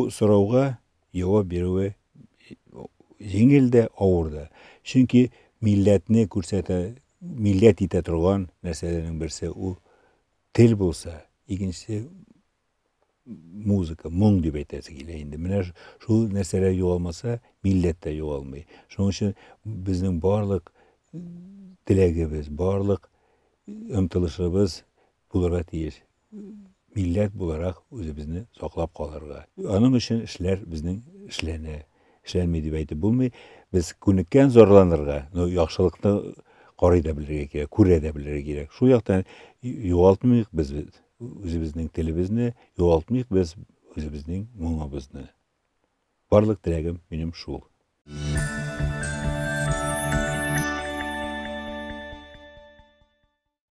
Бу сорауга җавап бирүе җиңел дә, авыр да. Чөнки милләтне күрсәтә, милләт итә торган нәрсәләрнең берсе ул тел булса, икенчесе музыка, моң дип әйтәсе килә инде. Менә шул нәрсәләр югалмаса, милләт тә югалмый. Шуның өчен безнең барлык теләгебез, барлык омтылышыбыз булырга тиеш. Милләт буларак үзебезне саклап калырга. Аның өчен эшләр безнең эшләнә. Эшләнми дип әйтеп булмый. Без күнеккән зарланырга, но яхшылыкны карый да белергә кирәк, күрә дә белергә кирәк. Шул яктан югалтмыйк без үзебезнең телебезне, югалтмыйк без үзебезнең моңыбызны. Барлык теләгем минем шул.